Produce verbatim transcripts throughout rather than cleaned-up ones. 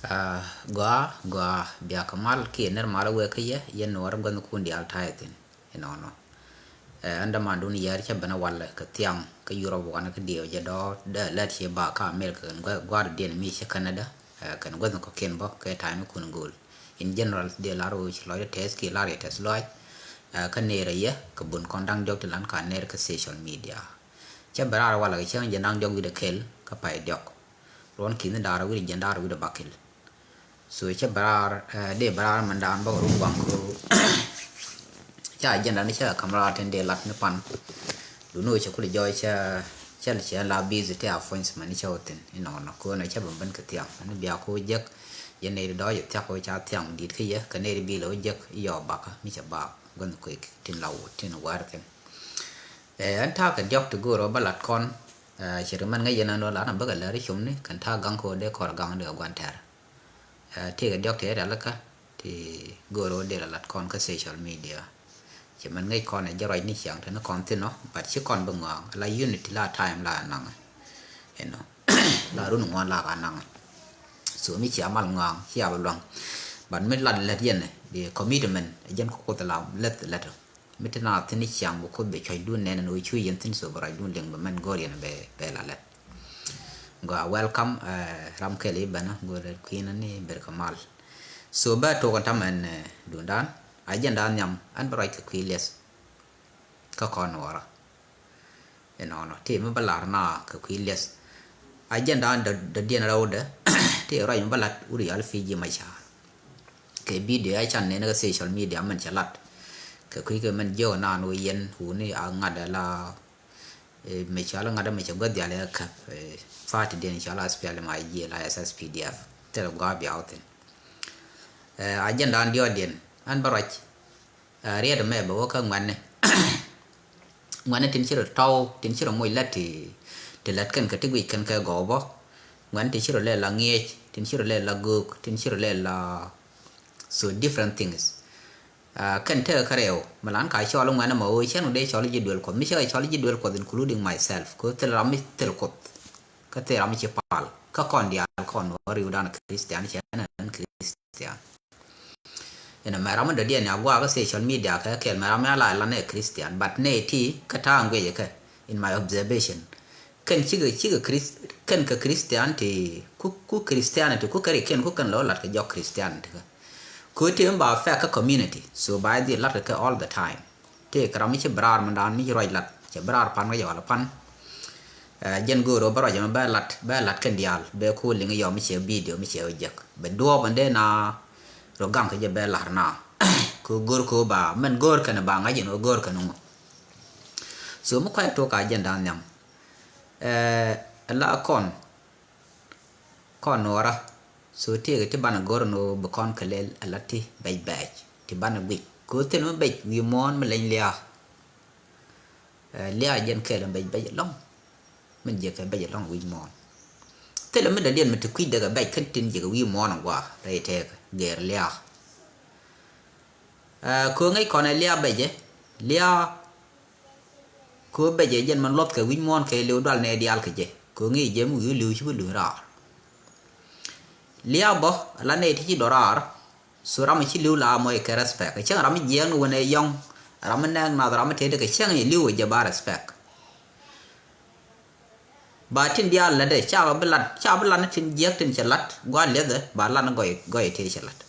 Gɔaa gɔaa, bia kɛ mal kiɛ nɛr mal wee kä yɛ, yɛn Nuɔɔr gua̱thnikun diaal ta̱yɛ thi̱n. Inɔnɔ. Ɛn dämandun yɛɛr cä ben a walɛ kɛ thiaŋ kä Europe wanɛ kä diɛw jɛ dɔɔr dee lɛt ciɛ ba kä America kɛn gua̱a̱r diɛn mi cä Canada. Kɛn gua̱thni kɔ̱kiɛn bä kɛ ta̱a̱ mi kun go̱o̱l. In general dee lar wec lɔcdä tɛth kiɛ lar yɛ tɛth lɔac. Kä nɛɛrɛ yɛ kɛ bun kɔn da̱ŋ diɔ̱k ti lan ka nɛɛr kä social media. Cä ben raar walɛ kɛ cäŋ jɛ da̱ŋ diɔ̱k wi̱cdɛ kɛl kä pay diɔ̱k. Ruɔ̱n ki̱n da̱r wi̱cdɛ jɛ da̱r wi̱cdɛ bakil. So cä ben raar dee ben raar mɛn daan bä kɛ run gua̱ŋ kɛ ca agenda ni cä ka̱m raar tin dee lat ni pan. Duni wec cɛ kulɛ jɔɔc cä cä cɛ la busy ti a points mɛn ni cä wä thin inɔnɔ kɛ wä nɔ cä ben ben kɛ thiaŋ ni bia kɛ wä jek. Yɛn nɛy ti dɔɔc thiak kɛ wä ca thiaŋ dit kä yɛ kɛ nɛy ti bil wä jek yɔ bakä mi cɛ bak gua̱n kuek tin la wut tin wär thin. Ɛn ta̱a̱ kɛ diɔ̱k ti go̱o̱r ɔ bä lat kɔn. Cɛ ri mɛn ŋäc yɛn ɛn ɔ lat ɛn bäkɛ lɛr i̱ com ni kɛn ta̱a̱ gaŋ kɛ ɔ dee kɔr gaŋ dee kɛ gua̱n tɛr. Tëëkɛ diɔ̱k ti rialikä ti go̱o̱r ɔ dee la lat kɔn kä social media. Cɛ mɛn ŋäc kɔn ɛ jɛ ruac ni ciaŋ te ni kɔn thin ɔ but ci kɔn bi ŋɔaŋ la unity la time la naŋ. Inɔ la run ŋuan la ka naŋ. So mi cia mal ŋɔaŋ cia bi luaŋ. But mi lat lät yɛn bi commitment ɛ jɛn kɛ kuoth la lät lät. Mi ti na thin i̱ ciaŋ bi kuoth bɛ cua̱cdun nɛn ni wä cui̱ yɛn thin so bɛ ruacdun liŋ bɛ mɛn go̱o̱r yɛn bɛ la lɛt. Gɔaa welcome. Ram kɛl i̱ bɛn go̱o̱r lɛt kui̱n ni ber kɛ mal. So bɛ tok ɛn tamɛn dundan agenda nhiam ɛn bɛ ruac kɛ kui̱ liɛth. Kä kɔn wara. Inɔnɔ ti mi bä lar na kɛ kui̱ liɛth. Agenda dɔ diɛn rɛwdɛ ti ruac mi bä lat wut yal Fiji ma ca. Kɛ video a can nɛn kä social media mɛn cɛ lat. Kɛ kui̱ kɛ mɛn jiök naan wä yɛn wuni a ŋa̱t ala. Mɛ cɔal ŋa̱t mɛ cɛ gua̱th dial ɛ käp. Party diɛn cɔal a S P L M I G la S S P D F thil gɔaa bia wä thin. Agenda an diɔɔdiɛn an bä ruac. Riɛt mɛ bɛ wä kä ŋuɛ̈tni. Ŋuɛ̈tni tin ci rɔ tɔw tin ci rɔ moc lät ti ti lät kɛn kɛ ti guic kɛn kɛ gɔw bä. Ŋuɛ̈tni tin ci rɔ lɛ la ŋiɛc tin ci rɔ lɛ la göök tin ci rɔ lɛ la so different things. Kɛn tekɛ kä rɛw mi lan ka cɔl ŋuɛ̈tni mɛ ɣöö cɛn wä dee cɔl ji̱ duel kuɔth mi cɛ kɛ cɔl ji̱ duel kuɔth including myself kɛ thil ram mi thil kuoth. Kä thil ram mi ci pal kä kɔn diaal kɔn wä riwdan Christian cɛ ɛn ɛn Christian. Inɔ mɛ ram mi dɔ̱diɛn ni a guakä social media kɛ kɛl mɛ ram mi a la lan ɛ Christian but nɛ ti kä ta̱a̱ ŋuecɛ kɛ in my observation. Kɛn cikɛ cikɛ Chris kɛn kɛ Christian ti ku ku Christianity ku kɛ ri kɛn ku kɛn lɔ lat kɛ jɔk Christianity kɛ. Ku ti mi ba affect kä community so ba dhi lat kɛ kɛ all the time. Tëëkɛ ram mi ci bi raar mindan mi ci ruac lat cɛ bi raar pan kä jɛ wala pan. Jɛn go̱o̱r ɣöö bä ruac ɛmɛ bɛ lat bɛ lat kɛn diaal bɛ ko̱o̱l liŋ yɔm mi ciɛ video mi ciɛ wä jek bɛ duɔɔp ɛn dee na. Rɔ gaŋ kä jɛ bɛ lar na. Kɛ go̱o̱r kɛ ɣöö ba mɛn go̱o̱r kɛn ba ŋa̱c ɛn ɣöö go̱o̱r kɛn ŋu. So mi kuay tok a jɛn da̱a̱n nhiam. Ɛ la kɔn kɔn nuɔɔrä. So tëëkɛ ti banɛ go̱r ni ɣöö bi kɔn kɛ lɛl ala ti bɛc bɛc ti banɛ guic kɛ ɣöö thil mi bɛc wi̱i̱ muɔ̱ɔ̱n mi leny lia̱a̱. Lia̱a̱ jɛn kɛɛl mi bɛc bɛc ɛlɔ̱ŋ. Min jiɛkɛ bɛc ɛlɔ̱ŋ wi̱i̱ muɔ̱ɔ̱n. Thil mi dɔ̱diɛn mi ti kui̱dɛ kɛ bɛc kɛn tin jiɛkɛ wi̱i̱ muɔ̱ɔ̱n ɛ gua̱a̱ rɛy tɛɛkɛ gɛɛr lia̱a̱. Kɛ ɣöö ŋäc kɔn ɛ lia̱a̱ bɛcɛ lia̱a̱. Kɛ ɣöö bɛcɛ jɛn min luɔth kɛ wi̱c muɔ̱ɔ̱n kɛ liw dual nɛy diaal kɛ jɛ kɛ ɣöö ŋi̱i̱c jɛ mi wi̱i̱ li̱w ci bi lu̱ny raar. Lia̱a̱ bä ala nɛy ti ci dɔ̱raar. So ram mi ci li̱w la mɔc kɛ respect cäŋ ram mi jiɛɛk ni wen ɛ yɔ̱ŋ. Ram mi nɛɛk nath ram mi tëëdi kɛ cäŋ i̱ li̱w ɛ jɛ ba respect. Ba tin diaal lätdɛ ca bi lat ca bi lat ni tin jiɛɛk tin cɛ lat gua̱a̱r liɛthɛ ba lat ni gɔy gɔy tëë cɛ lat.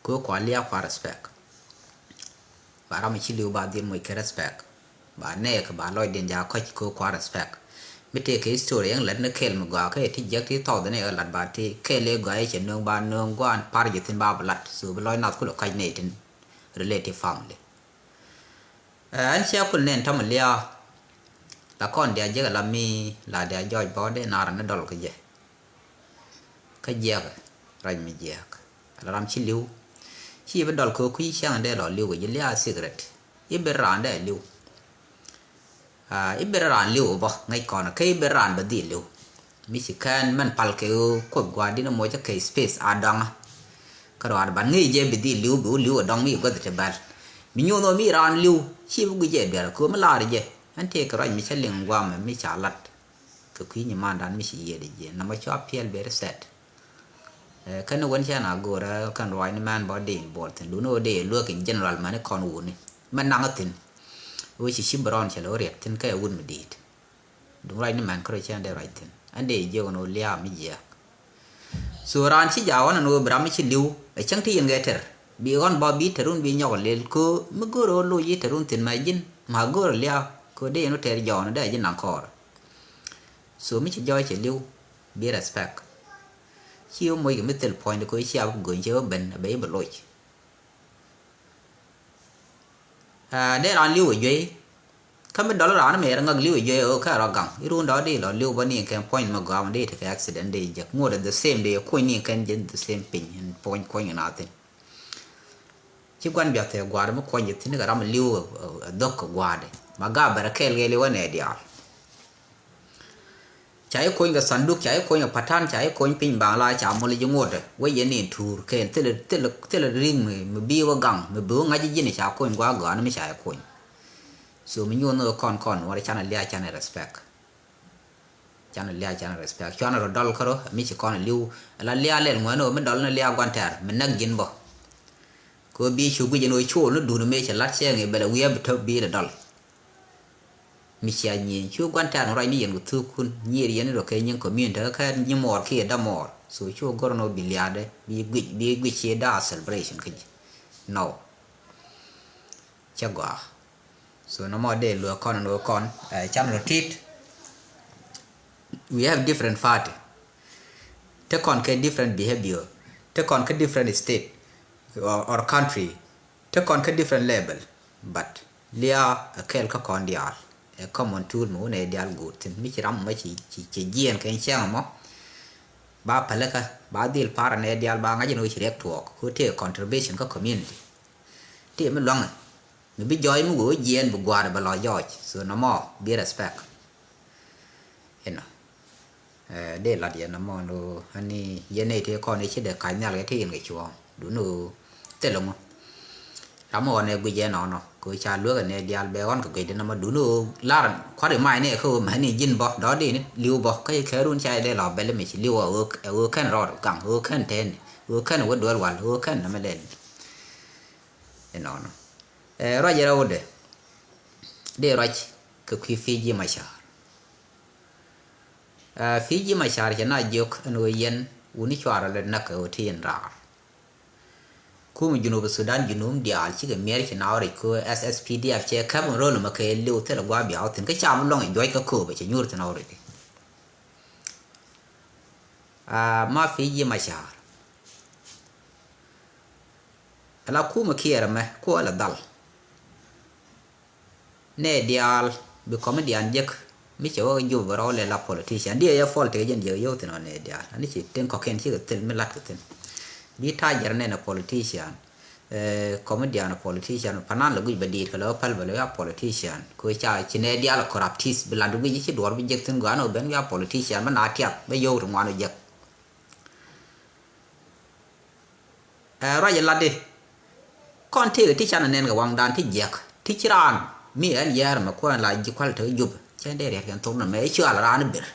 Kɛ ɣöö kua lia̱a̱ kua respect. Ba ram mi ci li̱w ba dhil moc kɛ respect. Ba nɛɛk ba lɔcdiɛn ja̱ kɔ̱c kɛ kua respect. Mi tëëkɛ history ɛn lät ni kɛɛl mi gɔaa kä ɛ ti jiäk ti thɔɔth ni ɛ lat ba ti kɛɛl ɛ gɔaa ɛ cɛ nööŋ ba nööŋ gua̱a̱n par ji̱ thi̱n ba bi lat so bi lɔc nath kulɛ kɔ̱c nɛy tin relative family. Ɛn ciɛ kul nɛn tɔm lia̱a̱. La kɔn diaal jiäk ɛ la mi la diaal jɔɔc bɔɔdɛ naar ni dɔl kä jɛ. Kä jiɛk ruac mi jiɛk ala ram ci li̱w. Ci bi dɔl kɛ kui̱ cäŋ dee lɔ li̱w kɛ ji̱ lia̱a̱ secret. I̱ bi raan dee li̱w. I̱ bi raan li̱w bä ŋäc kɔn kä i̱ bi raan bä dhil li̱w. Mi ci kɛn mɛn pal kɛ kuoth gua̱a̱r di̱n moc kɛ space a dɔŋä. Kä ruaar ban ŋäc jɛ bi dhil li̱w bi wä li̱w a dɔŋ mi guäth ti bɛl. Mi nyuuth ɔ mi raan li̱w ci bi guic jɛ duɛl kɛ mi laar jɛ. Ɛn tëë kɛ ruac mi cä liŋ guam mi ca lat. Kɛ kui̱ nyimandan mi ci yiëëdɛ jiɛn nɔmɔ cua piɛl very sad. Kɛn ni wen cɛ na go̱o̱rä kɛn ruac ni mɛn bɔ dee involve thi̱n, duundɛ ɣöö dee luäk in general mɛn i̱ kɔn wuni mɛ naŋ thi̱n. Ɣöö ci ci bi rɔn cɛ lɛ ɣöö riɛk thi̱n kɛ wut mi di̱i̱t. Duŋ ruac ni mɛn kärɔ cɛ ɛn dee ruac thi̱n, ɛn dee jiök ɛn ɣöö lia̱a̱ mi jiääk. So raan ci jaak ɣɔn ɛn ɣöö bi ram mi ci li̱w ɛ cäŋ ti yɛn kɛ tɛr, bi ɣɔn bä bi tɛrun bi nyɔk lel kɛ ɣöö mi go̱o̱rɛ ɣöö loc i̱ tɛrun thi̱n mɛ ji̱n ma go̱o̱rɛ lia̱a̱ kɛ ɣöö dee yɛn wä tɛr jɔɔn dee ji̱ naŋ kɔɔr. So mi ci jɔɔc cɛ li̱w, bi respect. Ci ɣöö moc kɛ mi thil puɔ̱ny di kɛ ɣöö ci a bi göny cɛ ɣöö ben a bɛ i̱ bi loc. Dee raan li̱w ɛ juey. Kä mi dɔl raan mi yɛr ŋäk li̱w ɛ juey ɛ ɣöö kɛ rɔ gaŋ i̱ run dɔ̱ di lɔ li̱w bä ni kɛn puɔ̱ny mi gɔaa mi di tekɛ accident di jek ŋot ɛ the same di kuny ni kɛn jek the same piny in puɔ̱ny kuɔ̱ny in a thin. Ci gua̱n biath ɛ gua̱a̱r mi kuɔ̱ny jɛ thi̱n kɛ ram mi li̱w ɛ dhök kɛ gua̱a̱r di ma ga̱a̱ bɛrɛ kɛɛl kɛ li̱w ɛn ɛ diaal. Ca i̱ kony kɛ sanduk, ca i̱ kony kɛ patan, ca i̱ kony piny baŋ la ca mol ji̱ ŋot. Wec yɛn ni tuur kɛɛl thilɛ, thilɛ, thilɛ ri̱ŋ mi, mi bi wä gaŋ mi bi wä ŋa̱c ji̱ ji̱n ca kony gua̱a̱ gɔaa ni mi ca i̱ kony. So mi nyuɔn ni wä kɔn kɔn wä canɛ lia̱a̱ canɛ respect. Canɛ lia̱a̱ canɛ respect cuanɛ rɔ dɔl kärɔ mi ci kɔn li̱w. La lia̱a̱ lɛl ŋuɛn wä mi dɔl ni lia̱a̱ gua̱n tɛr mi näk ji̱n bä. Kɛ ɣöö bi cu guic ɛn ɣöö cuɔl ni duun mëë cɛ la̱t cɛ ŋi̱i̱c bɛl ɛ wi̱i̱ a bi tɔ̱ bi̱i̱l ɛ dɔl. Mi cia nyieny cu gua̱n tɛ̈r mi ruac ni yɛn kɛ thukun nyier yɛn ni rɔ kɛ nyiŋ community kä nyi mɔɔr kiɛ dämuɔɔr. So cu go̱r ɛn ɣöö bi liaadɛ bi guic bi guic ci daa celebration kä ji̱. No. Cɛ gɔaa. So nɔmɔ dee luɛ kɔn ɛn ɣöö kɔn ɛ can rɔ tit. We have different party. Te kɔn kɛ different behavior. Te kɔn kɛ different state or, or country. Te kɔn kɛ different level. But lia̱a̱ ɛ kɛl kä kɔn diaal. Ɛ common tool mi wun ɛ diaal guut thin mi ci ram mɔ ci, ci, ci jiɛn kɛ cɛŋ mɔ. Ba pälikä ba dhil par ɛn ɛ diaal ba ŋa̱c ɛn ɣöö ci riɛk tuɔɔk kɛ ɣöö tëë contribution kä community. Tëë mi luaŋɛ mi bi jɔɔc mi wee wä jiɛɛn bi gua̱a̱r bɛ lɔ jɔɔc. So nɔmɔ bi respect. Inɔ. Ɛ, dee lat yɛn nɔmɔ ni ɣöö ani yɛn nɛy tëë kɔn i̱ ci dee ka̱c nhial kɛ ti yɛn kɛ cuɔ̱ɔ̱ŋ duundɛ ɣöö thilɛ ŋu. Ram mi ɣɔn ɛ guic yɛn nɔnɔ kɛ ɣöö ca lueek ɛ nɛy diaal bɛ ɣɔn kɛ guicdɛ nɔmɔ duundɛ ɣöö lar kua̱r i̱ mac nɛy kä ɣöö mɛni ji̱n bɔ dɔ̱ɔ̱di ni li̱w bɔ kä kɛ run ca dee lɔ bɛl mi ci li̱w ɛ ɣöö, ɛ ɣöö kɛn rɔɔd gaŋ ɣöö kɛn tɛɛni ɣöö kɛn wä duel wal ɣöö kɛn nɔmɔ lɛl. Inɔnɔ. Ɛ, ruac rɛwdɛ dee ruac kɛ kui̱ Fi̱i̱ ji̱ macar. Ɛ, Fi̱i̱ ji̱ macar cɛ na jiök ɛn ɣöö yɛn wuni cuarɛ lɛ näk kɛ ɣöö ti yɛn raar. Kumɛ Junub Sudan Junub diaal cikɛ miɛr ci na ɣɔric kɛ ɣöö S S P D F cɛ käp ɛn ro̱l ɛmɛ kɛ liw thilɛ gua̱a̱ biaw thi̱n kä ca mi luɔ̱ŋ ɛ juɔc kä kööbɛ cɛ nyuur thi̱n ɣɔric. Ɛ, ma Fi̱i̱ ji̱ macar. Ala kumɛ kiɛɛr ɛmɛ kuɔ ala dhal. Nɛ diaal bi comedian jek mi cɛ wä jop bɛ rɔw lɛ la politician. Diɛ yɛ fault tɛ jɛn jɛ yio̱w thin ɔ nɛ diaal. Ani ci tin kɔkiɛn cikɛ thil mi lat kɛ thin. Bi ta̱a̱ jɛr nɛn ɛ politician. Ɛ, comedian ɛ politician. Panan lɛ guic bɛ diit kɛ lɛ wä päl bɛ lɛ wä politician. Kɛ ca ci nɛ diaal ɛ corruptis bi lat guic ci duɔr bi jek thin gɔan ɔ ben wä politician bä na tiak bä yio̱w ti ŋuan ɔ jek. Ɛ, ruac ɛ latdi. Kɔn tëëkɛ ti canɛ nɛn kɛ waŋdan ti jiɛk ti ci raan mi ɛn yɛɛr mɛ kuɛn la ji̱ kual te jop. Cɛ dee riɛt kɛn thok nɔ mɛ i̱ cual raan i̱ ber.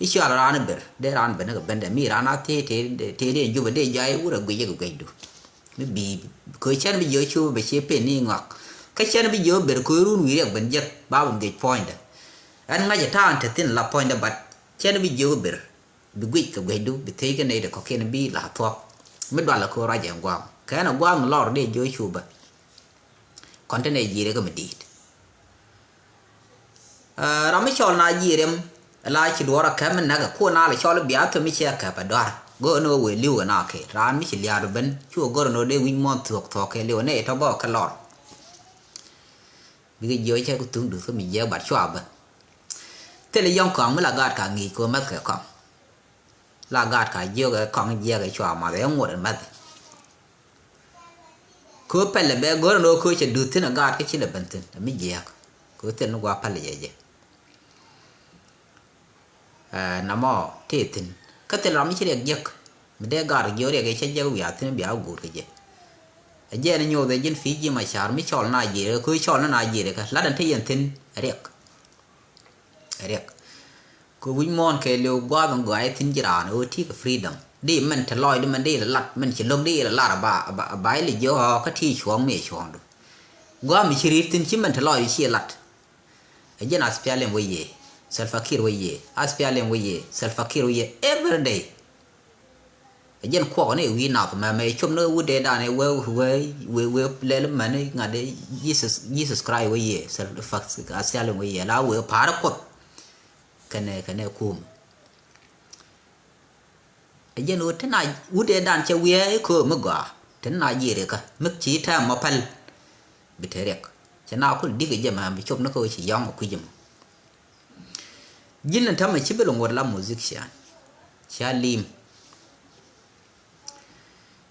I̱ cual raan i̱ ber dee raan ben kɛ bendɛ mi raan a tëë tëë dee jop dee jay wurɛ guic yɛ kɛ guicdu. Mi bi kɛ cɛn bi jiɛ cop bɛ ciɛ pen ni ŋɔak. Kä cɛn bi jiɛ ber kɛ run wi̱i̱ riɛk ben jiɛk ba bɛ guic puɔ̱nydɛ. Ɛn ŋa̱c ɛ ta̱a̱n te thin la puɔ̱nydɛ bat cɛn bi jiɛ ber. Bi guic kɛ guicdu bi thiec kɛ nɛy ti kɔ̱kiɛn bi la thuɔ̱k. Mi dualɛ kɛ ɣöö ruac ɛ gua̱a̱m kɛn ɛ gua̱a̱m lɔr dee jiö cupä. Kɔn te nɛy ji̱ rɛ kɛ mi di̱i̱t. Ɛ, ram mi cɔl na ji̱ rem la ci duɔɔr ɛ kɛp mi näk ɛ kuɔ na lɛ cɔl bia thom mi ciɛ kɛp ɛ dɔ̱a̱r. Go̱o̱r ni ɣöö wëë li̱w ɛ na kɛɛl raan mi ci liaat ben cu ɛ go̱r ni ɣöö dee wi̱c muɔ̱ɔ̱n thuɔ̱k thuɔ̱k kɛ li̱w ɛ nɛy tɔ gɔɔk kɛ lɔr. Bikɛ jiök cɛ ku thuŋ duth kä mi jiɛk bat cua bä. Thilɛ yɔ̱ŋ kɔaŋ mi la gaat ka ŋi̱i̱c kɛ ɣöö mäth kɛ kɔaŋ. La gaat ka jiök ɛ kɔaŋ jiɛk ɛ cua math ɛ ŋuɔt ɛ mäth. Kɛ ɣöö pɛlɛ bɛ go̱r ɛn ɣöö kɛ ɣöö cɛ duth thi̱n ɛ gaat kä ci lɛ ben thi̱n ɛ mi jiɛk. Kɛ ɣöö thil ni gua̱a̱ päl jɛ jɛ. Ɛ, namɔ tëë thi̱n kä thil ram mi ci riɛk jiäk mi dee gar jiök riɛk i̱ cä jiäk wiaa thi̱n bia wä guur kä jɛ. Ɛ jɛn i̱ nyoth ɛ ji̱n Fi̱i̱ ji̱ macar mi cɔl na ji̱ rɛ kä cɔl ni na ji̱ rɛ kä lat ɛn te yɛn thi̱n riɛk. Riɛk kɛ wi̱c muɔ̱ɔ̱n kɛ liw gua̱a̱th in gɔaac thi̱n ji̱ raan ɣöö ti̱i̱ kɛ freedom. Di mɛn te lɔcdu mɛn di lɛ lat, mɛn ci lo̱k di lɛ lat a ba, a ba, a ba ilɛ jiök ɔ kä ti cuɔ̱ɔ̱ŋ mi cuɔ̱ɔ̱ŋdu. Gua̱a̱ mi ci ri̱i̱t thi̱n ci mɛn te lɔcdu ci lɛ lat. Ɛ jɛn SPLM wä yee, Salva Kiir wä yee, SPLM wɛ yee, Salva Kiir wä yee, every day. Ɛ jɛn kuɔk ni wi̱i̱ nath mɛ, mɛ cop ni wut dee dan ɛ wee, wee, wee, wee lɛl mɛn ŋa̱t dee Jesus, Jesus Christ wä yee, Salva, SPLM wä yee, la wee pa̱a̱r kuɔth. Kɛnɛ, kɛnɛ kum. Ɛ jɛn ɣöö te na wut ëëdan cɛ wiɛɛ i̱ köö mi gɔaa te na jiɛɛr ikä mi ci tɛm mɔ päl. Bi te riɛk cɛ na kul di̱k ɛ jɛ mɛ bi cop ni kä ɣöö ci yɔ̱ŋ ɛ kui̱c ɛmɔ. Ji̱n ni tämɛ ci bi lɛ ŋuɔ̱t la musician. Cia li̱i̱m.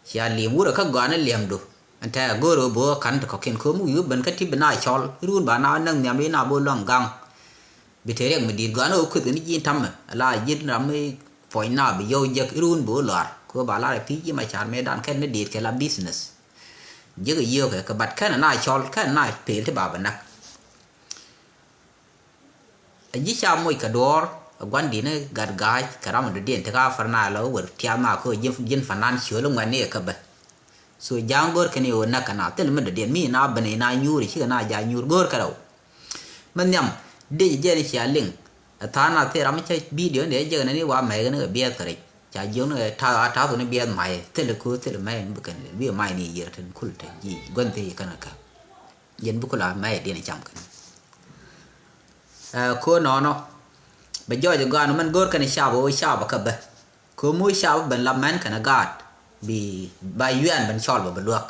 Cia li̱i̱m wurɛ kä gɔaa ni liɛmdu. Ɛn tɛɛ go̱o̱r ɣöö bo̱o̱ ka̱n ti kɔ̱kiɛn köömi wi̱i̱ wä ben kä ti bi na cɔl iruun ba na näk nhiam i̱ na bo̱o̱ luäŋ gaŋ. Bi te riɛk mi di̱i̱t gɔaa ni ɣöö kueth kɛn ji̱ tämɛ ala ji̱n ram mi puɔ̱ny na bi yɔw jek iruun bo̱o̱ luaar kɛ ɣöö ba lar ɛ pi̱i̱ ji̱ ma ca̱r mëëdan kɛn ni di̱i̱t kɛ la business. Jek ɛ yio̱o̱kɛ kɛ bat kɛn ɛ na cɔl kɛn na pel ti ba bi näk. Ɛ ji̱ ca moc kɛ duɔ̱ɔ̱r ɛ gua̱n di̱t ni gat ga̱a̱c kɛ ram ɛ dɔ̱diɛn ti ka far na lɔ wër tiath na kä ji̱n, ji̱n fanan ciöl ŋuɛ̈tni ɛ kä bä. So ja̱a̱ŋ go̱r kɛn i̱ ɣöö näk kɛ na thil mi dɔ̱diɛn mi na ben i̱ na nyuur i̱ cikɛ na ja̱a̱ŋ nyuur go̱r kɛ rɛw. Mɛ nhiam dec jɛn i̱ cia liŋ ɛ tha̱a̱ŋ na thil ram i̱ cä bidio ni ɛ jek nɛn i̱ wa mɛ̈ɛ̈k ni kɛ biɛth kɛ rɛc ca jiök ni ɛ ta̱a̱ a ta̱a̱ thun i̱ biɛth ma̱c thil i̱ köö thil i̱ mɛ̈ɛ̈k ni bi kɛn bi ma̱c ni yiër tin kul te ji̱ gua̱n thil i̱ kɛn ɛ kä. Jɛn bi kula mɛy diɛn cam kɛn. Ɛ ko nɔnɔ bɛ jɔɔc ɛ gɔaa nɔ mɛn go̱o̱r kɛn cap ɛ ɣöö cap ɛ kä bä. Ko moc cap ɛ ben la mɛn kɛn ɛ gaat bi ba yuɛn ben cɔl bɛ bi luäk.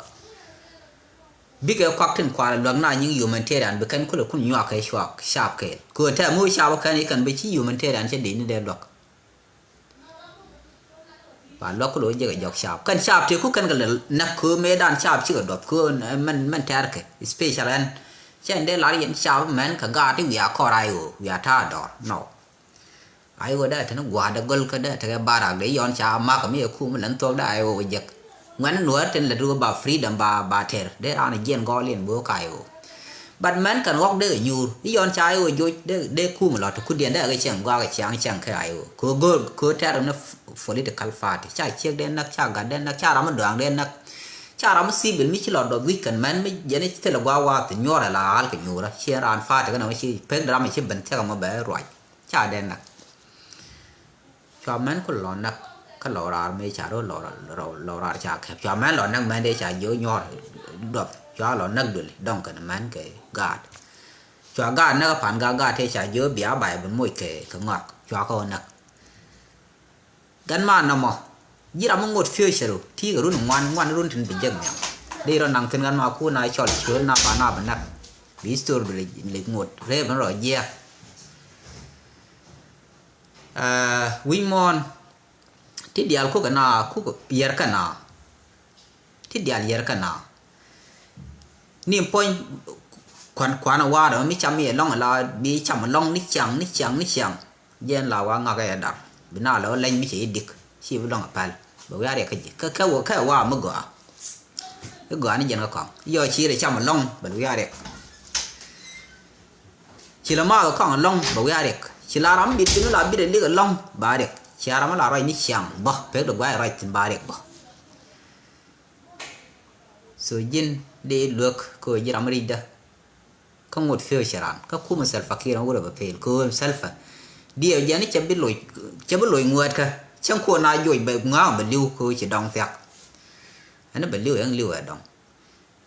Bikɛ kuak tin kual ɛ luäk na nyiŋ humanitarian bi kɛn kulɛ kun nyuak kɛ cuak cap kɛɛl. Ko tɛ moc cap ɛ kɛn i̱ kɛn bɛ ci humanitarian cɛ dee ni dee luäk. Ba luɔk kɛ lo̱c jɛ kɛ jɔk caap kɛn caap tëë ku kɛn kɛ lɛ näk köö mëëdan caap cikɛ duɔth köö mɛn mɛn tɛ̈rkɛ special ɛn. Cɛn dee lar yɛn caap mɛn kɛ gaat i̱ wiaa kɔr ay ɣöö wiaa ta̱a̱ dɔɔr nɔ. Ay ɣöö dee tɛn gua̱a̱r dee gɔl kä dee tekɛ barak dee yɔn caap mak mi ɛ kum lɛn thuɔ̱k dee ay ɣöö jek. Ŋuɛn nuäär tin lɛ ri ɣöö ba freedom ba ba tɛr dee raan jiɛn gɔɔl yɛn böök ay ɣöö. But mɛn kɛn ɣɔk dee kɛ nyuur i̱ yɔn ca i̱ ɣöö joc dee dee kum lɔ ti kudiɛn dee kɛ cieŋ guak kɛ ciaŋ cieŋ kɛ ay ɣöö kɛ ɣöö go̱o̱r kɛ ɣöö tɛr ni political party ca ciek dee näk ca gat dee näk ca ram mi dɔaŋ dee näk. Ca ram mi civil mi ci lɔ dɔth wi̱c kɛn mɛn mi jɛn i̱ ci thilɛ guak wath ti nyuɔr ala al kɛ nyuurä ciɛ raan party kɛn ɣöö ci pek dee ram mi ci ben thiäk ɛmɔ bɛ ruac ca dee näk. Cua mɛn ku lɔ näk kä lɔ raar mëë ca rɔ lɔ raar ca kɛp cua mɛn lɔ näk mɛn dee ca jiö nyuɔr duɔth cua lɔ näk duël dɔŋ kɛn mɛn kɛ gaat. Cua gaat näk kä pan gaat gaat tëë ca jiö bia bay bi moc kɛ kɛ ŋɔak cua kä wä näk. Gat man nɔmɔ ji̱ ram mi ŋot future ti kɛ run ŋuan ŋuan run tin bi jek nhiam. Dee rɔ naŋ thin gat ma ku na cɔl ciöl na ba na bi näk bi story bi lec ŋot rɛɛ bi rɔ jiɛk. Wi̱c muɔ̱ɔ̱n ti diaal kukɛ na kukɛ yɛr kɛ na ti diaal yɛr kɛ na. Ni puɔ̱ny kuan kuan a wa̱a̱ dɔ̱ŋ mi cam yɛ lɔ̱ŋ la bi cam lɔ̱ŋ ni ciaŋ ni ciaŋ ni ciaŋ. Jɛn la wa ŋak ɛ dar bi na lɛ wä leny mi cɛ yi dik ci bi lɔ̱ŋ a pɛl bɛ wiaa riɛk kä ji̱ kä kɛ wä kɛ wa mi gɔaa. I̱ gɔaa ni jɛn kä kɔŋ yɔ ci rɛ cam lɔ̱ŋ bɛ wiaa riɛk. Ci lɛ math kɔŋ lɔ̱ŋ bɛ wiaa riɛk ci la ram bit thin la bit ɛ lik lɔ̱ŋ ba riɛk ci ram la ruac ni ciaŋ bä pek dɛ guay ruac thin ba riɛk bä. So ji̱n dee luek kä ji̱ ram ri̱cdä. Kä ŋot future ran kä kumɛ Salva Kiir wurɛ bɛ pel kä Salva. Diɛ jɛn cɛ bi loc cɛ bi loc ŋuɛɛt kä cɛn kuɔ na joc bɛ ŋa̱a̱ŋ bɛ li̱w kä ci dɔŋ thiak. Ɛn bɛ li̱w ɛn li̱w ɛ dɔŋ.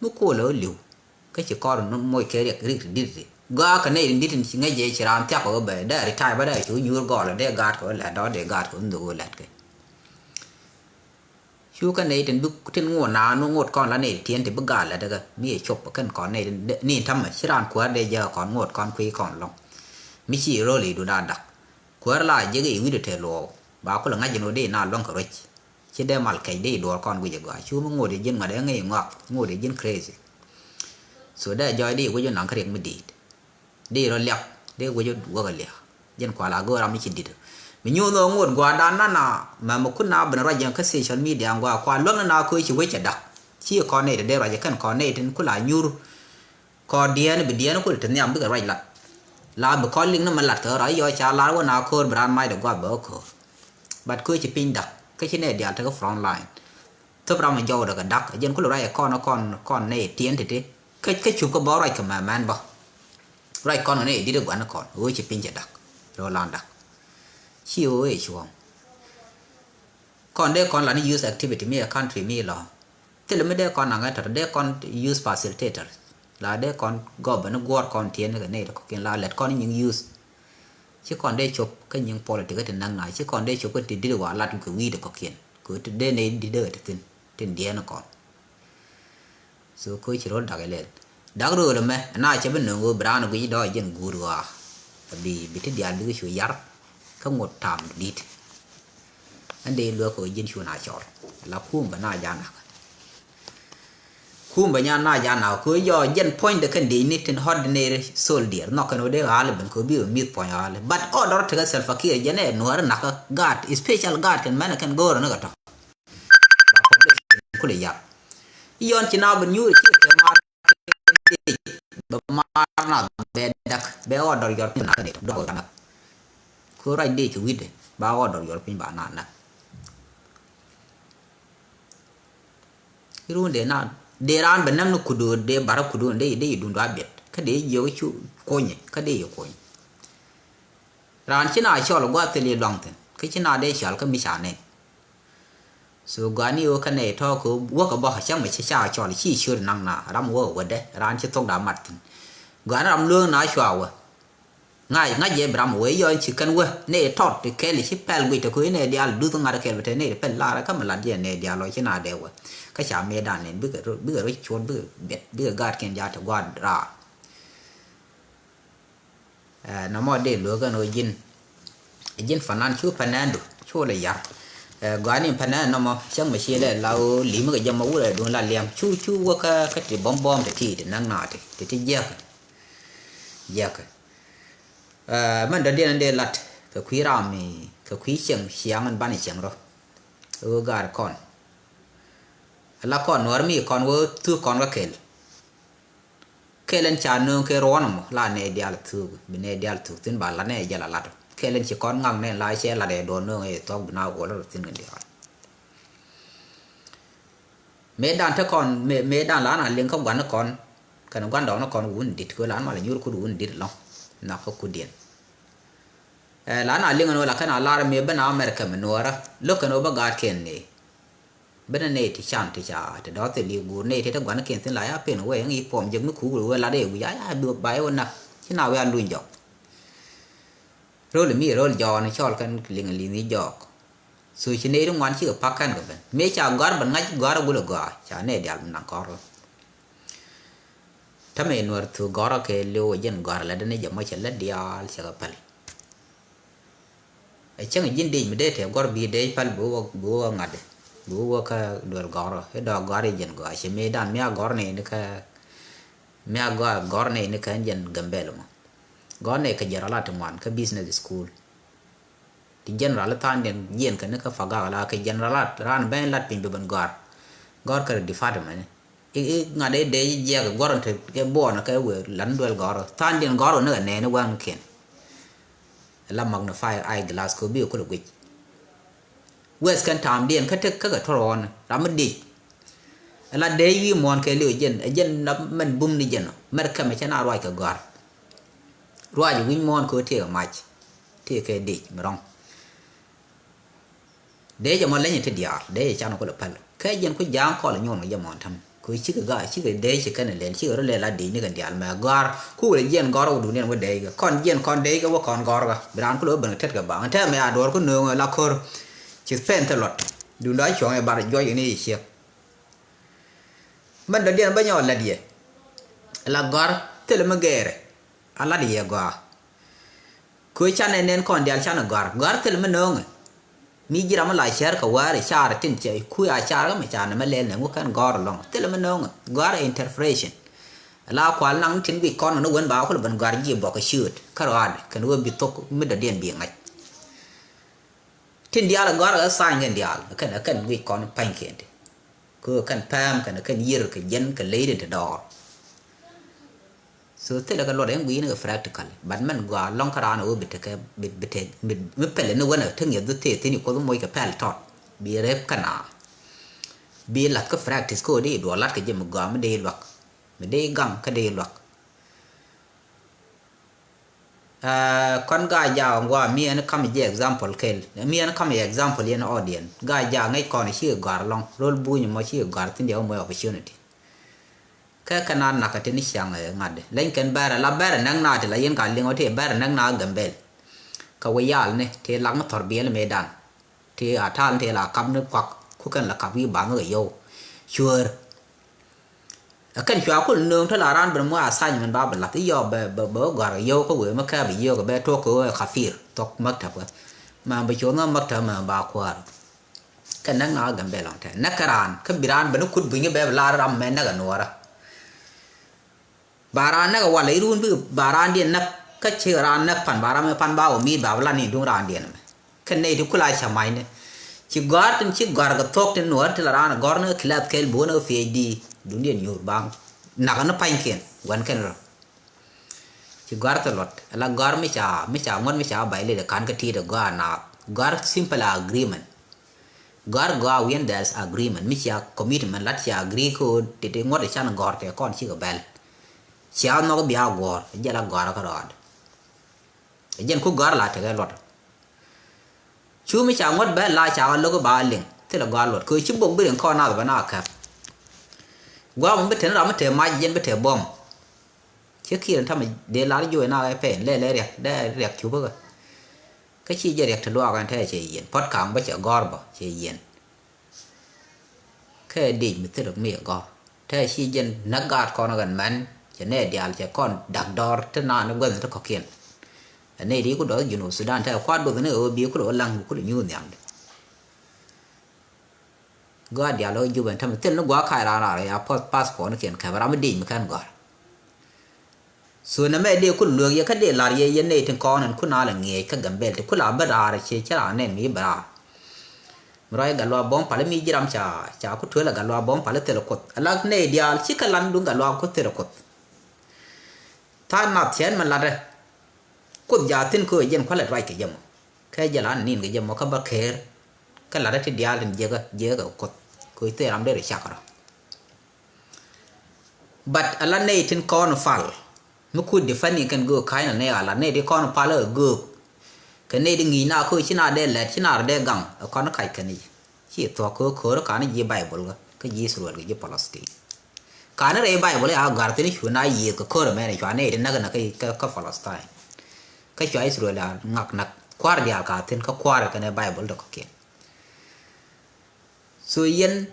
Mi kuɔ lɛ wä li̱w. Kä ci kɔr ni moc kɛ riɛk rik ti di̱t ti gɔaa kɛ nɛy tin di̱t tin ci ŋäc jɛ ci raan thiak kɛ wä bɛ dee ri tay bä dee cu nyuur gɔɔl dee gaat kɛ wä lɛt dɔ̱ dee gaat kɛ wä nhök wä lɛt kɛ. Cu kä nɛy tin bi tin ŋot naan wä ŋot kɔn la nɛy ti tiɛn ti bi gaat lɛt kä mi yɛ cop kɛn kɔn nɛy tin ni ta̱mɛ ci raan kuäär dee jɛ kɔn ŋot kɔn kui̱ kɔn lɔŋ. Mi ci röl i̱ du da̱a̱ dak kuäär la jek i̱ wi̱cdɛ te luɔɔk ba kulɛ ŋa̱c jɛ ni wä dee na luäŋ kɛ ruec. Ci dee mal kɛc dee i̱ duɔɔr kɔn guic ɛ gɔaa cu mi ŋot i̱ ji̱n ŋuat ɛ ŋäc i̱ ŋɔak ŋot i̱ ji̱n crazy. So dee jɔɔc dee i̱ guic i̱ naŋ kä riɛk mi di̱i̱t. Dee i̱ rɔ liak dee guic i̱ wäk ɛ liak. Ji̱n kual a go̱o̱r ram mi ci di̱t. Mi nyuuth ɣöö ŋot gua̱a̱r dan nana mɛ mi kun na ben ruac jɛ kä social media ŋuak kual luäk ni na köö ci wec cɛ dak. Ci kɔn nɛy te dee ruac ɛ kɛn kɔn nɛy tin kula nyuur. Kɔɔr diɛɛn bi diɛɛn kul te nhiam bikɛ ruac lat. La bi kɔn liŋ ni mɛ lat kɛ ɣä rɔ i̱ yɔ ca lar wä na ko̱o̱r bi raan mac dɛ guath bɛ ɣä ko̱o̱r. Bat köö ci piny dak. Kä ci nɛy diaal tekɛ front line. Thop ram mi jɔwdɛ kɛ da̱k, jɛn kulɛ ruac kɔn, kɔn, kɔn nɛy tiɛn ti̱ti̱. Kä, kä cup kä bä ruac kɛ mɛmɛn bä. Ruac kɔn kɛ nɛy di̱t gua̱n kɔn. Ɣöö ci piny cɛ da̱k. Rɔ lan da̱k. Ci ɣöö ëë cuɔ̱ɔ̱ŋ. Kɔn dee kɔn la ni use activity mi ɛ country mi lɔ. Thilɛ mi dee kɔn naŋ ɛ tɔt, dee kɔn use facilitator. La dee kɔn gɔbɛ ni guɔ̱ɔ̱r kɔn tiɛn kɛ nɛy ti kɔ̱kiɛn la lɛt kɔn nyiŋ use. Ci kɔn dee cop kä nyiŋ politic kä ti näk na, ci kɔn dee cop kä ti di̱t wa lat kɛ wi̱i̱dɛ kɔ̱kiɛn. Kɛ ti dee nɛy di̱t dee ti thi̱n, tin diɛɛn kɔn. So koci ro̱l da̱k ilɛl. Da̱k rööl ɛmɛ, ɛna cɛ bi nöŋ ɣöö bi raan guic dɔɔc jɛn guut ɣɔaa. Bi, bi ti diaal bikɛ cu yar, kä ŋot tam di̱t. Ɛn dee luäk kɛ ɣöö ji̱n cu na cɔl. La kum bɛ na janak. Kum bɛ nya na janak. Kɛ ɣöö jɔ jɛn puɔ̱nydɛ kɛn dee ni tin ordinary soldier. Nhɔk kɛn ɣöö dee ɣaal ben kɛ ɣöö bi ɣä mi̱th puɔ̱ny ɣaal. But order tekɛ Salva Kiir jɛn ɛ nuäär nak kä guard, special guard kɛn mɛn kɛn go̱o̱rä ni kɛ tɔ. Ba population kulɛ yar. I̱ yɔn ci na ben nyuur ci kɛ maar. Bɛ maar na bɛ dak bɛ order yɔr piny na kɛ dɔk na. Ku right day ci wi̱dɛ ba order yɔr piny ba na na. Irun de na de raan bɛ näŋ ni kudu de bara kudu de de idun dua biet. Kä de jiök cu kuny kä de i̱ kuny. Raan ci na cɔl gua̱a̱th thil i̱ luaŋ thi̱n kä ci na dee cɔl kä mi ca nɛn. So gua̱a̱ni ɣöö kä nɛy tɔ̱ kɛ wäkä bä cäŋ mɛ ci ca cɔl ci ciöt naŋ na ram wäkä wädɛ raan ci thok da mat thi̱n. Gua̱a̱ni ram lueŋ na cua wä. Ŋa̱c ŋa̱c jɛ bi ram wä i̱ yɔn ci kɛn wä nɛy tɔt ti kɛl ci pɛl guic te ko̱ i̱ nɛy diaal duth ŋa̱t kɛl bi te nɛy ti pɛl lar kä mi lat jɛ nɛy diaal lɔ ci na dee wä. Kä ca mëë dan nɛn bikɛ rɔ bikɛ rɔ cuɔt bikɛ biɛt bikɛ gaat kiɛn jaat ti gua̱a̱r raar. Ɛ, nɔmɔ dee luäk ɛn ɣöö ji̱n, ji̱n fanan cu panɛndu cu lɛ yar. Ɛ, gɔaa ni panɛn nɔmɔ cäŋ mɛ ci lɛ la ɣöö li̱m kɛ jɛ mɔ wurɛ duun la liɛm cu cu wä kä, kä ti bɔm bɔm ti ti ti näk na ti ti ti jiäk. Jiäk. Ɛ, mɛn dɔ̱diɛn dee lat kɛ kui̱ ram mi kɛ kui̱ cieŋ ciaŋ ɛn ban cieŋ rɔ. Ɣöö gaar kɔn. La kɔn nuɔr mi kɔn wä thuk kɔn kä kɛl. Kɛl ɛn ca nööŋ kɛ ruɔ̱n ɛmɔ la nɛy diaal thuk bi nɛy diaal thuk thi̱n ba la nɛy jɛ la lat. Kɛl ɛn ci kɔn ŋaŋ nɛn la cɛ lat ɛ duɔ̱ɔ̱r nööŋ ɛ thuɔ̱k bi na wuɔl rɔ thi̱n kɛn diaal. Mëë dan te kɔn mëë, mëë dan la na liŋ kä gua̱n ni kɔn kɛn gua̱n dɔɔk ni kɔn wun dit kɛ la na la nyuur kut wun dit lɔ̱ŋ. Nhɔk kä kut diɛn. Ɛ, la na liŋ ni wä la kɛn a lar mëë ben a America mi nuɔɔrä lo̱k kɛn wä bä gaat kɛn ni. Benɛ nɛy ti can ti ca ti dɔ̱th thil i̱ guur nɛy ti te gua̱n kiɛn thi̱n la ya pen wee ŋi̱i̱c puɔm jek mi kuuk wee lat i̱ wi̱c a ya bi ba i̱ wä nak ci na wi̱i̱ a luny jɔk. Ro̱l mi ro̱l jɔɔn cɔl kɛn liŋ li̱ŋ i̱ jɔɔk. Thuc ci nɛy ti ŋuan cikɛ pak kɛn kɛ ben mëë ca gɔ̱a̱r ben ŋa̱c gɔ̱a̱r agul agɔaa ca nɛy diaal bi naŋ kɔr. Tämɛ nuɔr thuk gɔ̱rä kɛ liw ɛ jɛn gɔ̱rä lɛ däni jɛ mɔ cɛ lät diaal cɛ kɛ päl. Ɛ cäŋ ji̱n dec mi dee tɛ gɔ̱r bi dec päl bi wä, bi wä ŋa̱t bi wä kä duel gɔ̱rä i̱ dɔ̱k gɔ̱rä jɛn gɔ̱rä cɛ mi dan mi a gɔ̱rä nɛy ni kä mi a gɔ̱rä nɛy ni kä jɛn Gambɛl mɔ. Gɔ̱rä nɛy kɛ jɛn rɔ la ti ŋuan kä business school. Ti general tha̱a̱ŋdiɛn jiɛn kɛ ni kä pagak la kɛ general lat raan ben lat piny bi ben gɔ̱a̱r. Gɔ̱a̱r kɛ department i̱ i̱ ŋa̱t i̱ dee jiɛk gɔ̱r in te kɛ buɔɔn kɛ wëë lan duel gɔ̱r tha̱a̱ŋdiɛn gɔ̱r in ni kɛ nɛɛni waŋ kiɛn. La magnify eye glass kɛ bi kulɛ guic. Wes kɛn ta̱a̱mdiɛn kä tek kä kɛ tuɔr ɣɔn ram mi dic. La dee wi̱i̱ muɔ̱ɔ̱n kɛ liw jɛn ɛ jɛn na mɛn bum ni jɛn ɔ mɛr kɛmɛ cɛ na ruac kɛ gɔ̱a̱r. Ruac wi̱i̱ muɔ̱ɔ̱n kɛ tiek ɛ mac. Ti kɛ dic mi rɔ̱ŋ. Dee jɛ mɔ leny ti diaal dee jɛ can kulɛ päl kɛ jiɛn ku ja̱a̱ŋ kɔl nyuɔn kɛ jɛ mɔn täm kɛ cikɛ ga̱a̱ cikɛ dee ci kɛn lɛl cikɛ rɔ lɛl a dee ni kɛn diaal mɛ gɔ̱a̱r ku wulɛ jiɛn gɔ̱r wä duuniɛn wä dee kɛ kɔn jiɛn kɔn dee kɛ wä kɔn gɔ̱r kɛ bi raan kulɛ wä ben kɛ tet kɛ baŋ tɛmɛ a duɔr ku nööŋ la ko̱r. Ci pɛn thil luɔt dundä cuɔ̱ŋ ɛ bar juɔc ni ciek. Mɛn dɔ̱diɛn bä nyɔɔl lät yɛ la gɔ̱r thilɛ mi gɛɛrɛ. A lat yɛ gɔaa. Kö canɛ nɛn kɔn diaal canɛ gɔ̱a̱r gɔ̱a̱r thil mi nööŋɛ. Mi ji̱ ram mi la cɛɛr kɛ wäär i̱ caar tin cɛ kui̱ a caar kä mi caar nɛ mɛ lɛl nɛ ŋu kɛn gɔ̱a̱r ɛlɔ̱ŋ thil mi nööŋɛ gɔ̱a̱r interpretation. La kual naŋ tin guic kɔn ŋä ni wen ba kul ben gɔ̱a̱r ji̱ bɔk kɛ ciööt kä rɔaadɛ kɛn wee bi thok mi dɔ̱diɛn bi ŋa̱c. Tin diaal ɛ gɔ̱a̱r ɛ tha̱a̱ny kɛn diaal kɛn kɛn guic kɔn pa̱nykiɛn ti. Kö kɛn pɛm kɛn kɛn yier kɛ jiɛn kɛ ley din ti dɔɔr. So thilɛ kɛ luɔt ɛn gui̱i̱n kɛ practical but mɛn gɔaa lɔ̱ŋ kä raan ɛ wee bi tekɛ bi bi te bi mi pɛlɛ ni wänɛ te ŋi̱eth dhi thee thi̱n i̱ kuoth moc kɛ pɛl tɔt. Bi rep kä na. Bi lath kä practice kä ɣöö dee duɔl lat kɛ jɛ mi gɔaa mi dee luak. Mi dee gaŋ kä dee luak. Kɔn Gaa-jaak ŋuan mi ɛn kam jɛ example kɛl. Mi ɛn kam jɛ example yɛn audience. Gaa-jaak ŋäc kɔn ci gɔ̱a̱r ɛlɔ̱ŋ. Rol Buny mɔ ci gɔ̱a̱r thi̱n diɛ wä mɔ opportunity. Kä kɛ na nak kä ti ni ciaŋ ŋa̱t. Leny kɛn bɛrɛ la bɛrɛ näk na ti la yɛn ka liŋ wä ti bɛrɛ näk na Gambel. Kä wä yal ni ti lak mi thɔr biɛl mëëdan. Ti a tal ti la kap ni kuak ku kɛn la kap wi̱i̱ baŋ kɛ yio̱w. Cuäär. Ɛ kɛn cua kul nööŋ ti la raan ben muɔ assignment ba bi lath i̱ yɔɔk bɛ bɛ bɛ gɔ̱a̱r kɛ yio̱w kä wëë mi kɛɛ bi yio̱w kɛ bɛ tuɔk kɛ ɣöö ɛ kafir thok maktab kɛ. Mɛ bi cuɔth ni maktab mɛ ba kuäär. Kɛ näk na Gambel lɔŋ tɛ näk kɛ raan kä bi raan ben ni kut buny kɛ bɛ bi lar ram mɛ näk ɛ nuɔɔrä. Ba raan näk ɛ wal irun bi ba raan diɛn näk kä ci raan näk pan ba ram mɛ pan ba wä mi̱i̱t ba bi lan ni duŋ raan diɛn mɛ. Kɛ nɛy ti kula ca mac ni ci gɔ̱a̱r tin ci gɔ̱a̱r kɛ thuɔ̱k tin nuɔɔr ti la raan gɔ̱r ni kɛ kilath kɛl buɔ̱n kɛ P H D duŋ diɛn nyuur baŋ. Nak ni pa̱nykiɛn wän kɛn rɔ. Ci gɔ̱a̱r thil luɔt ala gɔ̱a̱r mi ca mi ca ŋuɔ̱t mi ca bay lid kan kä ti̱i̱t ɛ gɔ̱a̱r naath. Gɔ̱a̱r simple agreement. Gɔ̱a̱r gɔaa wi̱i̱n there is agreement mi cia commitment lat cia agree kä ɣöö titi ŋuɔ̱t ɛ can gɔ̱a̱r tɛ kɔn cikɛ bɛl. Cia nhɔk bia guɔ̱ɔ̱r ɛ jɛ la gɔ̱a̱r kä rɔɔd. Ɛ jɛn ku gɔ̱a̱r la tekɛ luɔt. Cu mi ca ŋuɔ̱t bɛ la ca ɣä lo̱k ba liŋ thilɛ gɔaa luɔt kɛ ci bok bi riŋ kɔn nath bɛ na kɛp. Guam bi ten ram mi te mac jɛn bi te buɔm. Ci kiɛn tamɛ dee lar juɔc na ɣɛ pɛn lɛ lɛ riɛk dee riɛk cup kä. Kä ci jɛ riɛk te luaak ɛn tɛ cɛ yiɛn puɔt kaŋ bä cɛ gɔ̱r bä cɛ yiɛn. Kɛ dic mi thil mi gɔ̱r tɛ ci jɛn näk gaat kɔn ɣän mɛn cɛ nɛ diaal cɛ kɔn dak dɔɔr ti naan ni guänh ti kɔ̱kiɛn. Ɛ nɛy di ku dɔth Junub Sudan tɛ kuat duɔth ni ɣöö bi kulɛ wä laŋ kulɛ nyuuth nhiamdi. Gɔaa diaal ɣä Jubɛ ɛn tämɛ thil ni gua̱a̱k kac raan raar ya passport ni kiɛn kɛpɛ ram mi dic mi kɛn gɔ̱r. So nɛmɛ dee ku lueek yɛ kä dee la̱r yɛ yɛn nɛy tin kɔn ɛn ku na lɛ ŋiɛc kä Gambel ti ku la bi raar cie cä raan nɛn mi bi raar. Mi rɔy gat luaak buɔ̱m pal mi ji̱ ram ca ca ku tuel ɛ gat luaak buɔ̱m pal thil kuoth ala nɛy diaal ci kɛ lan duŋ gat luaak ku thil kuoth. Tha̱a̱ŋ nath cɛn mi latdä. Kuoth jaa thi̱n köö jɛn kualɛ ruac kɛ jɛ mɔ kɛ jɛ la nin kɛ jɛ mɔ kä bä ker. Kä latdä ti diaal tin jiäkä jiäkä kɛ kuoth köö thil ram dee rɛ cak rɔ. But ala nɛy tin kɔn pal mi ku defending kɛn göök ka̱ny na nɛy ala nɛy ti kɔn pal ɛ göök. Kɛ nɛy ti ŋi̱i̱c na köö ci na dee lɛt ci na rɔ dee gaŋ ɛ kɔn kac kɛn i̱ ci thuɔ̱k köö köör ka̱n ji̱ Bible kä kä ji̱ Israel kɛ ji̱ Palestine. Ka̱n rɛy Bible ya gɔ̱a̱r thi̱n cu na yiëëth kɛ köör ɛmɛn cua nɛy ti näk näk kä kä Palestine. Kä cua Israel a ŋak näk kua̱r diaal ka thi̱n kä kua̱r kɛn ɛ Bible dɔ̱k kɔ̱kiɛn. So yɛn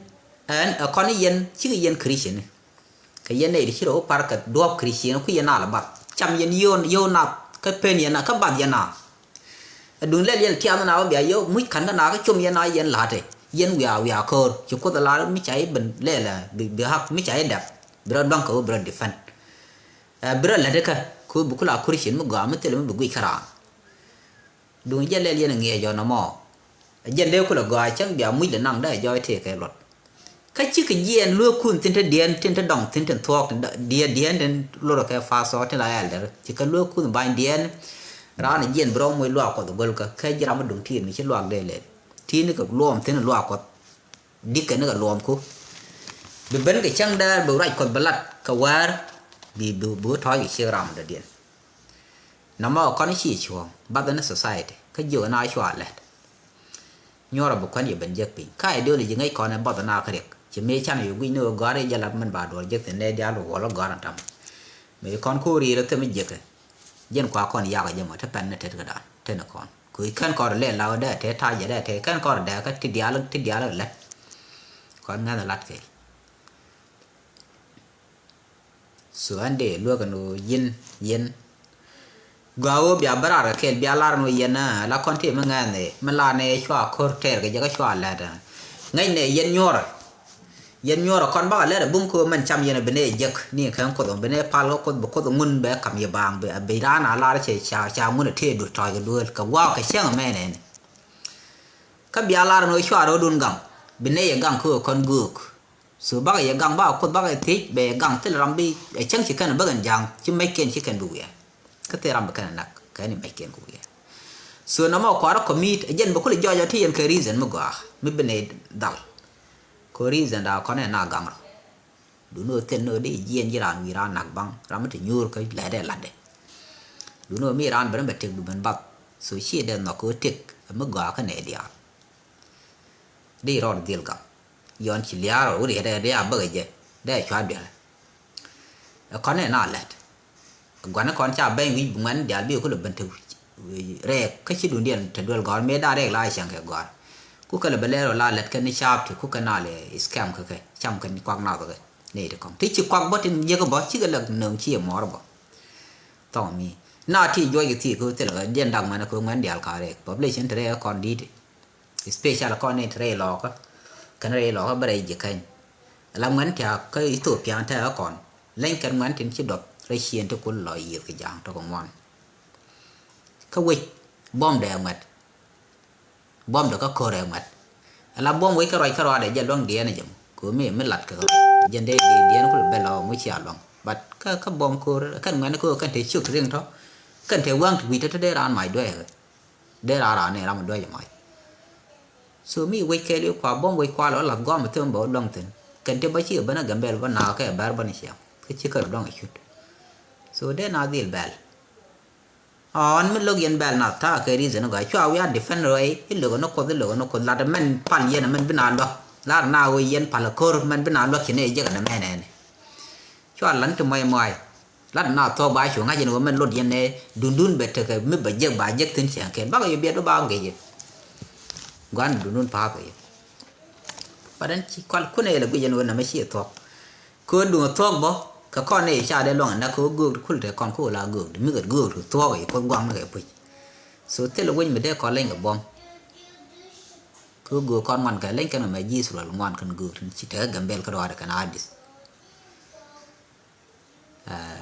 ɛn ɛ kɔn yɛn cikɛ yɛn Christian. Kɛ yɛn nɛy ti ci rɔ wä par kɛ duɔ̱ɔ̱p Christian ku yɛn nal bath cam yɛn yio̱w yio̱w nath kä pen yɛn na kä bath yɛn na. Ɛ duŋ lɛl yɛn tiath na wä bia yio̱w muc ka̱n kä na kä com yɛn na yɛn la̱tɛ yɛn wiaa wiaa köör ci kuoth ɛ lar mi ca i̱ ben lɛl ɛ bi bi hak mi ca i̱ dɛp bi rɔ dua̱ŋ kɛ wä bi rɔ defend. Ɛ bi rɔ lätdä kä kɛ wä bi kula Christian mi gɔaa mi thilɛ mi bi guic kä raan. Duŋ jɛ lɛl yɛn ŋiɛc jɔn ɛmɔ. Ɛ jɛn dee kulɛ gɔaa cäŋ bia muc lɛ naŋ dee jɔɔc tëëkɛ luɔt. Kä cikɛ jiɛɛn lueekun thi̱n te diɛɛn tin te dɔŋ thi̱n tin thuɔɔk tin diɛɛn diɛɛn tin lorɛ kɛ pastor tin la elder ci kɛ lueekun ba̱ny diɛɛn. Raan ɛ jiɛɛn bi rɔm wec luaak kuɔth ɛ go̱l kä kɛ ji̱ ram mi duŋ ti̱i̱t mi ci luaak dee lɛl ti̱i̱n ni kɛ luɔɔm thi̱n luaak kuɔth. Dikɛ ni kɛ luɔɔm ku bi ben kɛ cäŋ dɛɛr bi ruac kuɔth bi lat kɛ wäär. Bi bi bi wä tɔ̱ɔ̱c kɛ ciek ram dɔ̱diɛn. Nɔmɔ kɔn ci cuɔ̱ɔ̱ŋ bath ni society kä jiök na cua lɛt. Nyuɔrɔ bi kuän yɛ ben jek piny ka ideology ŋäc kɔn ɛ bath na kä riɛk ci mëë can yɛ guic ni ɣöö gɔ̱a̱r i̱ jɛ lat min ba duɔl jek thin nɛ diaal bi wuɔl ɣä gɔ̱a̱r ɛn tam. Mëë kɔn ko̱r riɛl ɛ thim jek jɛn kua kɔn yak ɛ jɛ mɔ te pɛn ni tet kädan te ni kɔn kɛ kɛn kɔn rɛ lɛ la ɣä dee te ta̱a̱ jɛ dee te kɛn kɔn rɛ dee kä ti diaal ti diaal ɛ lɛt. Kɔn ŋäth ɛ lat kɛ. So ɛn dee luäk ɛn ɣöö yi̱n yi̱n. Gɔaa ɣöö bia bä raar kɛ kɛɛl bia lar ɛn ɣöö yɛn ɛ la kɔn tëë mi ŋɛ̈th ɛ mi lar nɛ cua ko̱r tɛɛr kɛ jɛ kä cua lɛt ɛ ŋäc nɛ yɛn nyuɔrɛ. Yɛn nyuɔrɛ kɔn bakɛ lɛt ɛ bum kɛ ɣöö mɛn cam yɛn ɛ bi nɛ jek ni kɛn kuoth ɛ bi nɛ pal kä kuoth bi kuoth ɛ ŋun bɛ kam yɛ baaŋ bi raan a lar cɛ ca ca ŋun ɛ tëë dur tɔ̱ɔ̱c kɛ duëël kɛ gua̱a̱k kɛ cäŋ ɛ mɛn ɛn. Kä bia lar ɛn ɣöö cua rɔ̱dun gaŋ bi nɛ yɛ gaŋ kä ɣöö kɔn göök. So bakɛ yɛ gaŋ bakɛ kuoth bakɛ thiec bɛ yɛ gaŋ thil ram bi ɛ cäŋ ci kɛn bäkɛn ja̱a̱ŋ ci mɛckiɛn ci kɛn bi wiɛɛr. Kä thil ram bi kɛn nak kɛn i̱ mɛckiɛn ku wiɛɛr. So nɔmɔ kuarä commit ɛ jɛn bä kulɛ jɔɔc ɔ ti yɛn kɛ reason mi gɔaa mi bi nɛ dhal. Kɛ reason da kɔn ɛ na gaŋ rɔ. Duni ɔ thil ni ɔ di jiɛn ji̱ raan wi̱i̱ raan nak baŋ ram mi ti nyuur kä lɛt ɛ latdɛ. Duni ɔ mi raan ben bɛ tëk bi ben bath. So ci dee nhɔk kɛ ɔ tëk ɛ mi gɔaa kä nɛ diaal. Di rɔɔd dhil gam. Yɔn ci liaar ɔ wuri dee dee a bäk ɛ jɛ dee a cua duel. Ɛ kɔn ɛ na lɛt. Gua̱n ɛ kɔn ca bɛny wi̱c bi ŋuɛn diaal bi kulɛ ben te rɛɛk kä ci dundiɛn te duel gɔ̱r mëë da̱a̱ rɛɛk la cäŋ kɛ gɔ̱r. Ku kɛ lɛ bɛ lɛɛr ɔ la lɛt kɛ ni caap ti ku kɛ na lɛ scam kɛ kɛ cam kɛ ni kuak nath kɛ. Nɛy ti kɔŋ ti ci kuak bä tin jiäk bä cikɛ lɛ nöŋ ci ɛ mɔr bä. Thɔŋ mi na ti juɔc kɛ thik kɛ thil kɛ diɛn dak ŋuɛn kɛ ŋuɛn diaal ka rɛɛk population te rɛɛk kɔn di̱i̱t. Especially kɔn ni te rɛy lɔɔkä kɛn rɛy lɔɔkä bä rɛy ji̱ kɛny. Ala ŋuɛn tiaak kä Ethiopia tɛ̈ ɛ kɔn leny kɛn ŋuɛn tin ci duɔth rɛy cien ti kul lɔ yiëth kɛ ja̱a̱ŋ tɔk ŋuan. Kä wec buɔ̱mdɛ ɛ ŋuɛt. Buɔ̱mdɛ kä ko̱r ɛ ŋuɛt. Ala buɔ̱m wec kä ruac kä ruaadɛ jɛ luäŋ diɛɛn ɛ jɛ mɔ kɛ mi mi lat kɛ kä jɛn dee diɛɛn kul bɛ lɔ ŋuci a luäŋ. But kä kä buɔ̱m ko̱r kɛn ŋuɛn kä kɛn te ciök ti riŋ tɔ kɛn te wäŋ ti wi̱i̱ tɔ te dee raan mac duɛɛkɛ. Dee raan raan ni ram duec mac. So mi wec kɛɛliw kua buɔ̱m wec kua lɔ lath gɔam thim bɛ wä luäŋ thi̱n kɛn ti bä ci kɛ ben a Gambɛl bä nakä kɛ bɛr bä ni ciaŋ kä ci kɛ rɔ luäŋ a cut. So dee na dhil bɛl. Ɔn mi lo̱k yɛn bɛl na tha̱a̱ kɛ reason gɔaa cua wi̱i̱ a defend rɔy i̱ lo̱k ni kuoth i̱ lo̱k ni kuoth lat mɛn pal yɛn mɛn bi na luäk lat na wee yɛn pal ko̱r mɛn bi na luäk ci ni jek ni mɛn ɛn. Cua lan ti muay muay. Lat na thuɔ̱k ba cu ŋa̱c in wä mɛn lot yɛn ɛ dundun bɛ tekɛ mi bɛ jek ba jek thi̱n ciɛŋ kɛn bakɛ yɛ biɛt bä ba ŋic yɛ. Gua̱n dundun pa̱a̱th kɛ yɛ. Bat ɛn ci kual kun ɛ yɛ lɛ guic ɛn wä nɛmɛ ci ɛ thuɔ̱k. Kɛ wä duŋ ɛ thuɔ̱k bä kɛ kɔn ɛ yɛ ca dee luaŋ ɛ nak kɛ wä göök ti kul tɛ kɔn kɛ wä la göök ti mi kɛ göök ti thuɔ̱k ɛ yɛ kuoth guaŋ ni kɛ puc. So thilɛ wec mi dee kɔn leny kɛ buɔ̱m. Kɛ wä göök kɔn ŋuan kɛ leny kɛn mɛ ji̱ Israel ŋuan kɛn göök tin ci tekɛ Gambɛl kä ruaadɛ kɛn Adith.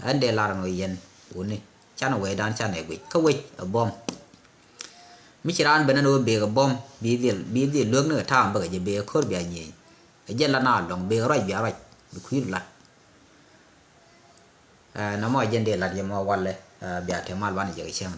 Ɛn dee lar ɛn ɣöö yɛn wuni canɛ wecdan canɛ guic kä wec ɛ buɔ̱m. Mi ci raan ben ɛn ɣöö bëëk ɛ buɔ̱m bi dhil bi dhil luäk ni kɛ ta̱a̱m bäkɛ jɛ bëëk ɛ ko̱r bia nyieny. Ɛ jɛn la na luɔ̱ŋ bëëk ɛ ruac bia ruac bi kui̱du lat. Ɛ nɔmɔ ɛ jɛn dee lat yɛ mɔ walɛ ɛ bia te mal banɛ jɛ kɛ cäŋ.